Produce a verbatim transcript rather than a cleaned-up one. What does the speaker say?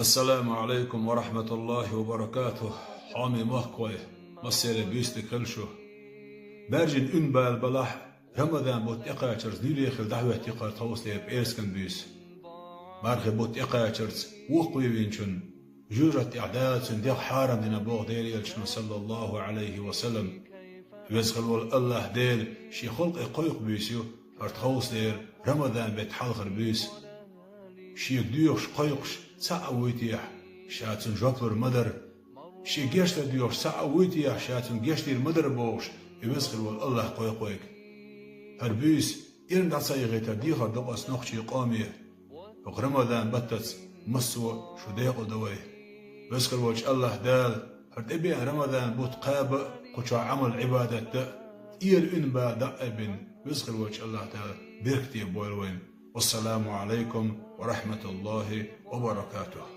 Ассаламу Ӏалайкум ва рахьматуллахӀи ва баракатухӀ. Хьоме махкой, массеран буьйса дика хилда шун. Баьржина уьнбала балахь, Рамадан бутт тӀекхачарца дуьйре хила дӀахӀоттийкхар тховсалера пӀераскан буьйса. Мархин бутт тӀекхачарца воккхаве винчун жоьжахати тӀехь Дала цуьнан дегӀ хьарам дина боху Делан Элчано, саллаллахӀу Ӏалайхи ва саллам. Веза хила волу АллахӀ Дела Шен халкъе кхойкху буьйса ю хӀара тховсалера Рамадан беттан хьалхара буьйса. Шега доьхуш, кхойкхуш цхьаъ а вуй техьа, Ша цунна жоп лур ма дара. Шега гечдар доьхуш цхьаъ а вуй техьа, Ша цунна гечдийр ма дара бохуш, и Веза хила волу АллахӀ кхойкху вайга. ХӀара буьйса ирна дӀа ца яхийтар дехар ду-кх ас нохчийн къоме. ХӀокху Рамадан баттаца массо а шу декъал до вай. Веза хила волчу АллахӀ Дала хӀара тӀебеана Рамадан бутт кхаба а, кху чохь Ӏамал-Ӏибадат дан а, тӀера уьнбала дӀа а бина, Веза хила волчу АллахӀ Дала беркате бойла вайна. Вассаламу Ӏалайкум ва рахьматуллахӀи ва баракатухӀ.